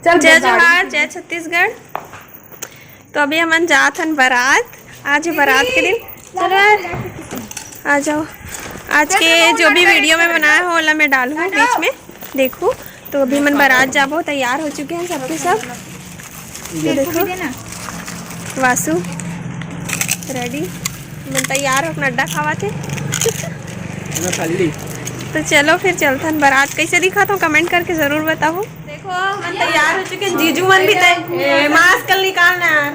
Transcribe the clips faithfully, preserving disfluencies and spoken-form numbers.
चल जय जोहार, जय छत्तीसगढ़। तो अभी हमन जात हन बारात। आज बारात के दिन। चलो यार, आ जाओ। आज के जो भी वीडियो में बनाया हो, ओला मैं डालूँ बीच में, देखू। तो अभी हमन बारात जाबो, तैयार हो चुके हैं सबके सब। ये देखो, वासु रेडी, हमन तैयार हो, अपना अड्डा खावा थे। तो चलो फिर चलथन बारात। कैसे दिखा था, कमेंट करके जरूर बताओ। देखो, हमन तैयार हो चुके हैं। जीजू मन भी तै-, ए, मास्क निकालना यार।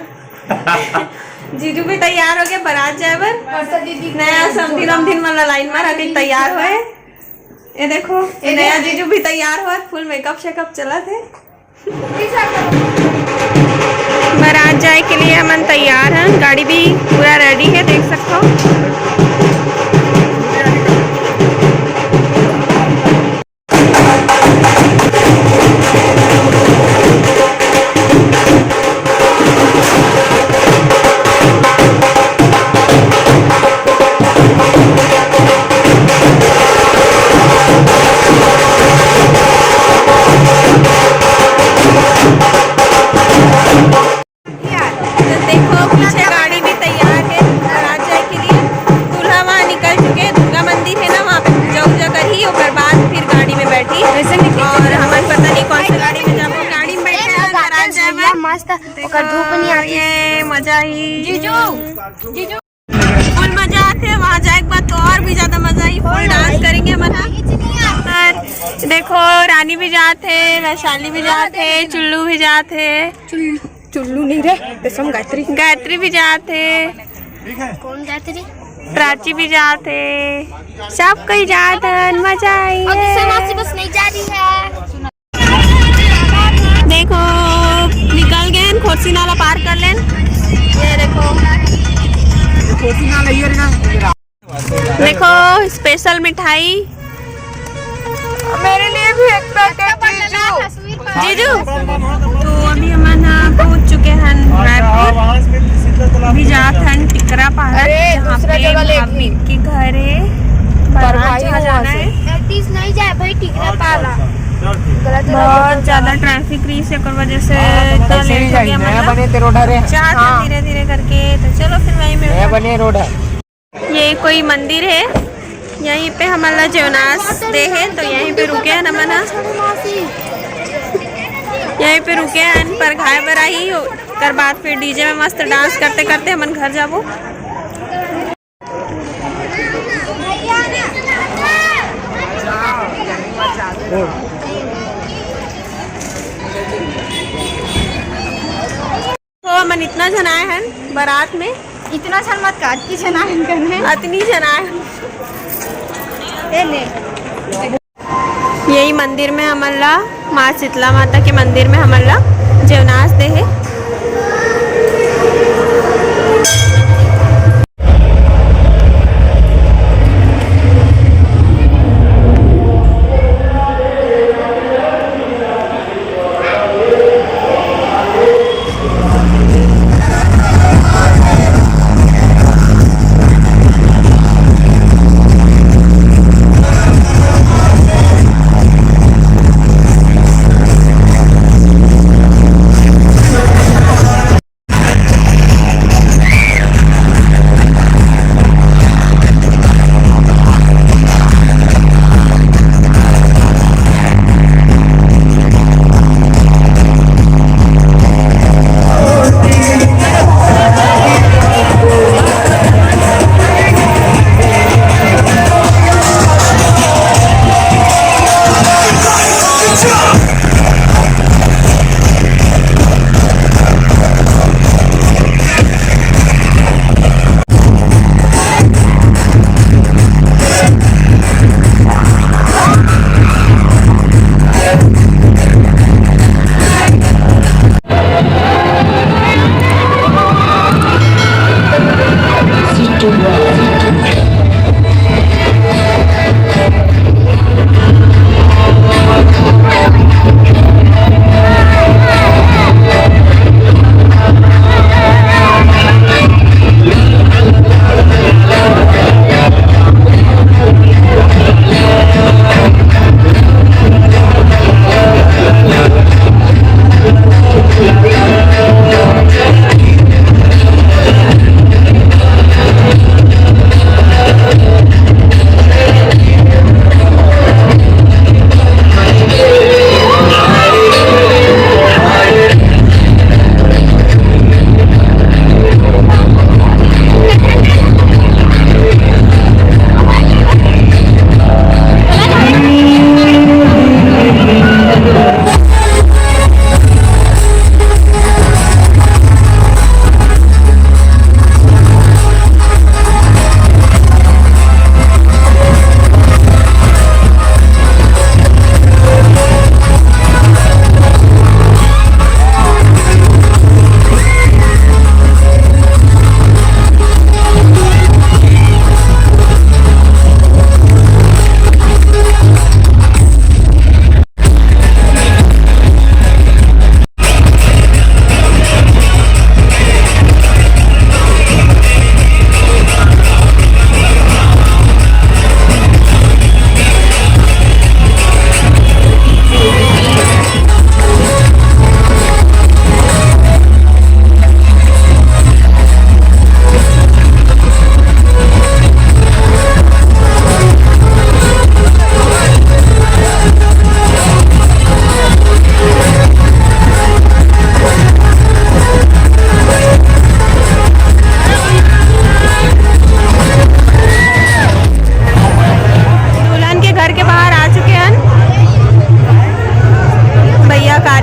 जीजू भी तैयार हो गए बारात जाए बर। नया समधिन वमधिन मन ला लाइन मारा के तैयार होए। ये देखो, ये नया जीजू भी तैयार होए, फुल मेकअप शेकअप चलत हे। बारात जाए के लिए हमन तैयार हन। गाड़ी भी पूरा रेडी है, देख सकते हो। तो देखो, पीछे गाड़ी भी तैयार है बारात जाए के लिए। दूल्हा वहाँ निकल चुके हैं, दुर्गा मंदिर है ना, वहाँ पे पूजा वूजा करी, ओकर बाद फिर गाड़ी में बैठी। वैसे नहीं, और हमन पता नहीं कौन सा गाड़ी में जाबो, गाड़ी में बैठे हैं, बारात जाए बर। मस्त, ओकर धूप नहीं आती। ये मजा ही। जीजू, जीजू। फुल मजा आथे, वहाँ जाए के बाद तो और भी ज्यादा मजा ही। फुल डांस करेंगे हमन। और देखो, रानी भी जात है, वैशाली भी जात है, चुल्लू भी जात है। चुल्लू नहीं रे, कसम, गायत्री। गायत्री भी जात है। कौन गायत्री? प्राची भी जात है। सब कोई जात है, मजा आई है। बस नहीं जा रही है। देखो, निकल गए हैं, खोरसी नाला पार कर लेन। ये देखो, खोरसी नाला ये रहा। देखो, स्पेशल मिठाई। मेरे लिए भी एक पैकेट, जीजू। जीजू, तो अभी हमन ह पहुंच चुके हैं रायपुर। अभी जात हन टिकरा पारा, अरे, जहाँ दूसरा पे जगह ले भाभी के घर है। बारात जहाँ जाना है। नहीं जाए भाई, टिकरा पारा। बहुत ज्यादा ट्रैफिक रही है, एकर वजह से इतना लेट हो गया। मतलब, जात हन धीरे धीरे करके। तो चलो, फिर वहीं मिलते हैं। बने रोड है। ये कोई मंदिर है, यहीं पे हमन ला जेवनास दे है, तो यहीं पे रुके हैं हमन ह। यहीं पे रुके हैं, परघाए बर आही, ओकर बाद फिर डीजे में मस्त डांस करते करते हमन घर जाबो। तो हमन इतना झन आए हन बारात में। इतना झन मत काट, की झन आए हन करने। अतनी झन आए हन। ए ले। यही मंदिर में हमन ला, माँ शीतला माता के मंदिर में हमन ला जेवनास दे हे।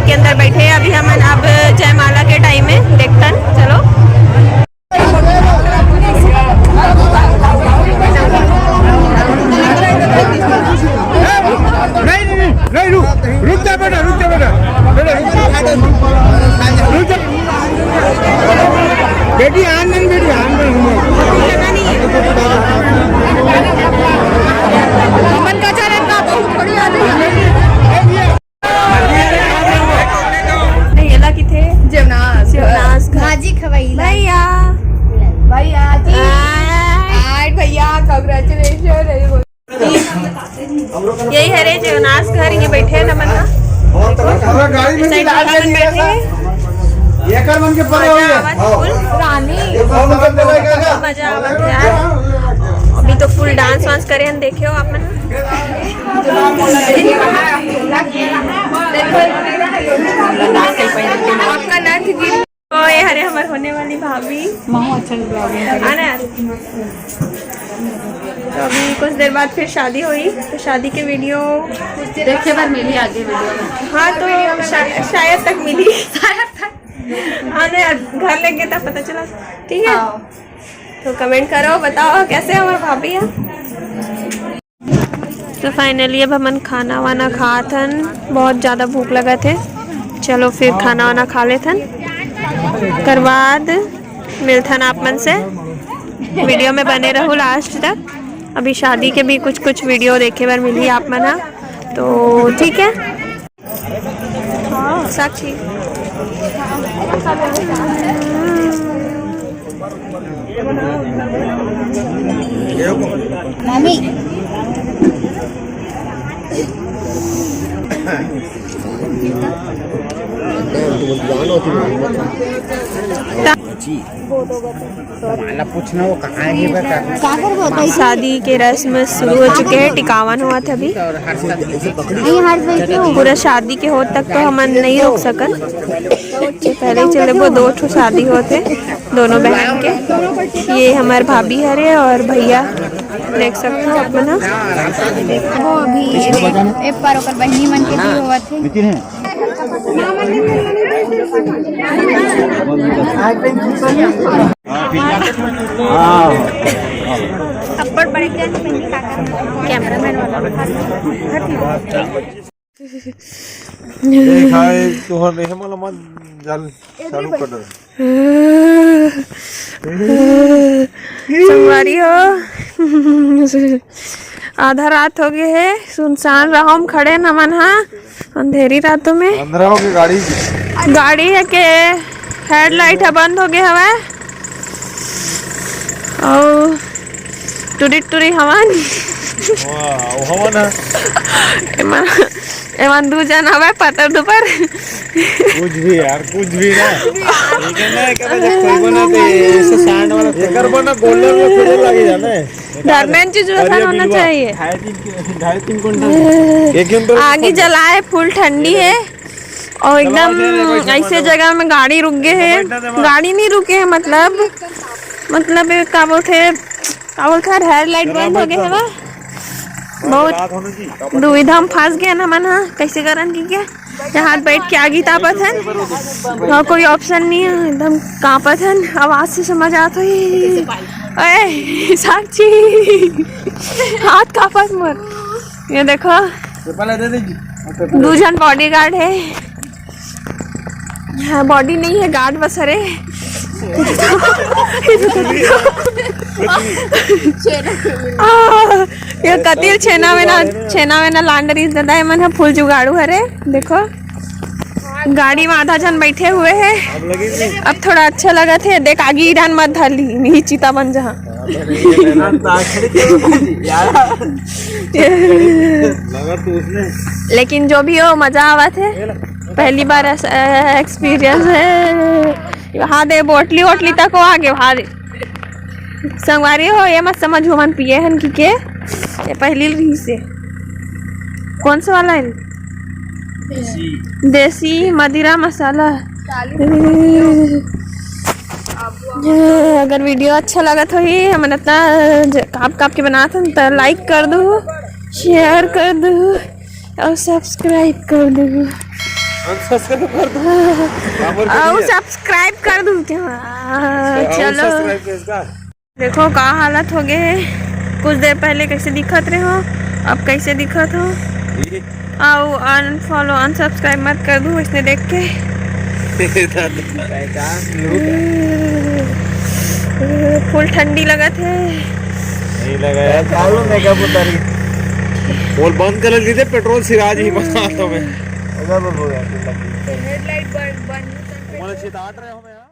के अंदर बैठे हैं अभी हमन। अब जयमाला के टाइम में देखतन, चलो। नहीं, नहीं, नहीं, नहीं, रुक, रुक जा बेटा, रुक जा बेटा, बेटा, रुक जा। बेटी, आन दे बेटी, आन दे। हमन का चरण का बहुत बड़ी आदमी है। नहीं, एला किथे? जेवनास। जेवनास घर। भाजी खवई। भैया। भैया जी। आय। आय भैया, congratulations। यही हरे जेवनास घर, ये बैठे हैं हमन ह। पूरा गाड़ी में साइड लाल में हमन जल्दी बैठे हैं। एकर मन के परे हो मजा गया। आवत फुल। रानी। ये कौन मतलब देगा क्या? मजा आवत है यार। अभी तो फुल डांस वांस करे हैं, देखे हो आप मन। आपका नाम किती? तो ये हरे हमर होने वाली भाभी। माँ अच्छा vlog है। आना यार। तो अभी कुछ देर बाद फिर शादी होई, तो शादी के वीडियो देखे बर मिली आगे वीडियो में। हाँ, तो शा-, शायद तक मिली। आने यार, घर लेके तब पता चला। ठीक है। हाँ। तो कमेंट करो, बताओ कैसे हमर भाभी है। तो फाइनली अब हमन खाना वाना खात हन, बहुत ज़्यादा भूख लगत हे। चलो फिर खाना वाना खा लेथन, ओकर बाद मिलथन आप मन से। वीडियो में बने रहू लास्ट तक, अभी शादी के भी कुछ कुछ वीडियो देखे बर मिलही आप मन ह, तो ठीक है। साक्षी। मामी। जी। माला पूछना, वो कहाँ है, बता। का करबो? शादी के रस्म शुरू हो चुके हैं, टिकावन होवत हे अभी। पूरा शादी के होत तक तो हमन नहीं रुक सकन, पहले ही चले वो दो ठो शादी होत हे दोनों बहन के। ये हमर भाभी हरे और भैया देख सकते हो आप मन ह। वो अभी ए पार ओकर बहिनी मन के भी होवत हे। थप्पड़ पड़े के नहीं, का करना? कैमरामैन वाला। ए भाई, तोहर नहीं मला मत जान चालू कर दे। संगवारी हो, आधा रात हो गए हे, सुनसान राह म खड़े हन हमन ह, अंधेरी रातों में। अंधेरा हो गया गाड़ी। गाड़ी ह के हेडलाइट ह बंद हो गए हवय, अउ टुरी टुरी हवन। वाह, वो हवन ह। एमन एमन दू झन हवय, पतर दुपर। कुछ भी यार, कुछ भी ना। ठीक है ना, क्या बोलते, कोई को ना दे, ऐसे सांड वाला एकर बना गोल्डन में फिर लगे जाना है। धर्मेंद्र जी जैसा बढ़िया होना बिलवा। चाहिए। ढाई तीन, ढाई तीन कुंटल। एक घंटे आगी जलाए, फुल ठंडी है। और एकदम ऐसे जगह में गाड़ी रुक गए है, गाड़ी नहीं रुके है, मतलब, मतलब ये का बोलते हैं, का बोलते हैं, हेडलाइट बंद हो गए है ना, बहुत दुविधा में फंस गए ना मन, हाँ, कैसे करन की क्या, यहाँ बैठ के आगी तापत है, और कोई ऑप्शन नहीं है, एकदम कांपत है, आवाज से समझ आता है। ओए, साक्षी, हाथ कांपत मोर, ये देखो। दू झन बॉडीगार्ड है। हाँ, बॉडी नहीं है, गार्ड बस हरे। आ, ये कतिल छेना में ना, छेना में ना लांडरी दादा, ये मन ह फुल जुगाड़ू हरे। देखो, गाड़ी में आधा झन बैठे हुए है। अब थोड़ा अच्छा लगत हे। देख, आगी ईरान मत धर ली, नहीं चिता बन जहा। लेकिन जो भी हो, मजा आवत हे। पहली बार ऐसा एक्सपीरियंस है। वहाँ दे बोटली वोटली तक हो आगे, वहाँ दे। संगवारी हो, ये मत समझ, हमन पिए हन कि के, ये पहली रही से। कौन सा वाला है? देसी। देसी मदिरा मसाला। अगर वीडियो अच्छा लगत होही, हमन इतना ज-, काप काप के बनात हन, त लाइक कर दू, शेयर कर दू और सब्सक्राइब कर दू। Unsubscribe कर दो। काबर के अउ नहीं है? Subscribe कर दूं क्या? अउ चलो। Subscribe के इसका। देखो का हालत हो गए हे। कुछ देर पहले कैसे दिखत रहे हो, अब कैसे दिखत हो? ये। अउ unfollow, unsubscribe मत कर दूं इसने देख के। Full ठंडी लगत हे। नहीं लगा यार। चालू makeup उतारी। बोल बंद कर लीजिए, petrol सिराज ही बता तो मैं। Headlight बंद, बंद। तुम्हारा छेद आठ रहे हो मैं।